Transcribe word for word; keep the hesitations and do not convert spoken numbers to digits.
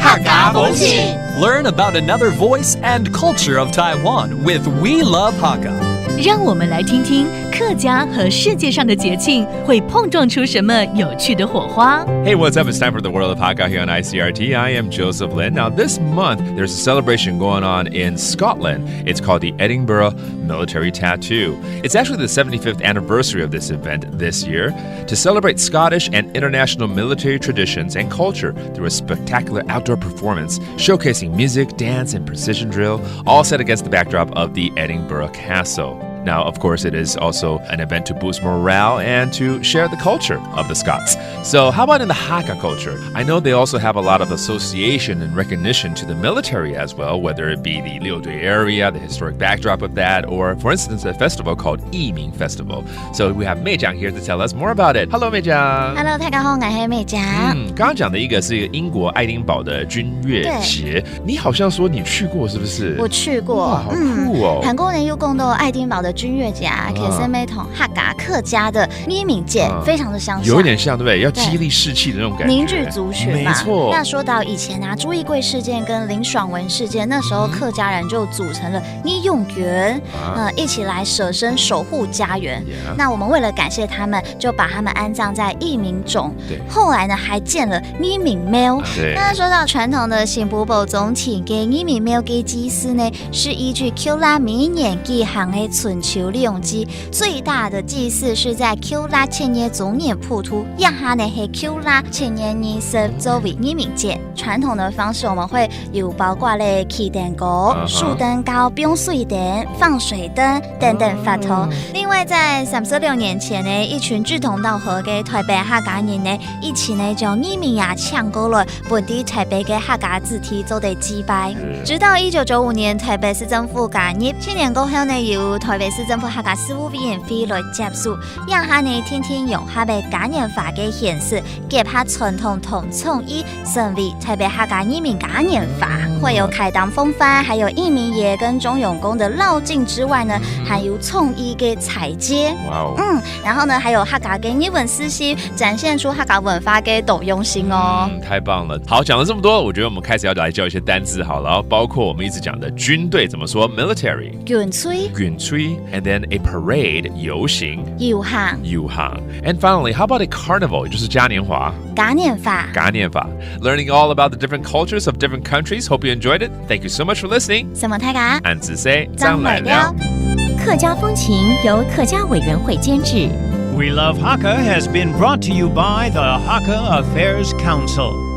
Hakka風情。 Learn about another voice and culture of Taiwan with We Love Hakka. 让我们来听听客家和世界上的节庆会碰撞出什么有趣的火花。 Hey, what's up? It's time for the World of Hakka here on I C R T. I am Joseph Lin. Now, this month, there's a celebration going on in Scotland. It's called the Edinburgh Military Tattoo. It's actually the seventy-fifth anniversary of this event this year. To celebrate Scottish and international military traditions and culture through a spectacular outdoor performance showcasing music, dance, and precision drill, all set against the backdrop of the Edinburgh Castle. Now, of course, it is also an event to boost morale and to share the culture of the Scots. So, how about in the Hakka culture? I know they also have a lot of association and recognition to the military as well, whether it be the Liutui area, the historic backdrop of that, or, for instance, a festival called Yiming Festival. So we have 妹酱 here to tell us more about it. Hello, 妹酱。 Hello，大家好，我是妹酱。 嗯，刚刚讲的一个是英国爱丁堡的军乐节，你好像说你去过，是不是？我去过，哇，好酷哦。 很多人有讲到爱丁堡的军乐节啊，可是没同客家客家的移民节非常的相像，有一点像，对不对？要激励士气的那种感觉，凝聚族群嘛。没错。那说到以前啊，朱一贵事件跟林爽文事件，那时候客家人就组成了义勇军，呃，一起来舍身守护家园。那我们为了感谢他们，就把他们安葬在义民冢。对。后来呢，还建了义民庙。对。那说到传统的新埔堡中庭的义民庙的祭祀呢，是依据旧历每年举行的春秋两祭，最大的祭祀是在旧历七月中元普渡，这下呢是旧历七月二十作为义民节。传统的方式，我们会 有包括了起灯糕、树灯糕、放水灯、放水灯等等活动。另外，在三十六年前呢，一群志同道合的台北客家人呢，一起呢将移民也请过来本地台北的客家子弟做得祭拜。直到一九九五年台北市政府加入，七年过后呢，由台北市政府客家事务委员会来接手，这下呢，天天用客家嘉年华的形式，结合传统同创意， 成为台北客家移民嘉年华，会有开灯风帆，还有义民爷跟忠勇宫的绕境之外呢，还有创意的彩街。哇哦。嗯，然后呢，还有客家的日文诗集，展现出客家文化的多样性哦。嗯，太棒了。好，讲了这么多，我觉得我们开始要来教一些单字好了哦，包括我们一直讲的军队怎么说？Military。军队。军队，and then a parade，游行。游行。游行。And finally, how about a carnival？就是嘉年华。 嘉年华。嘉年华。Learning all about the different cultures of different countries. Hope you enjoyed it. Thank you so much for listening. 承蒙大家。恁仔細，正來尞。客家风情由客家委员会监制。 We Love Hakka has been brought to you by the Hakka Affairs Council.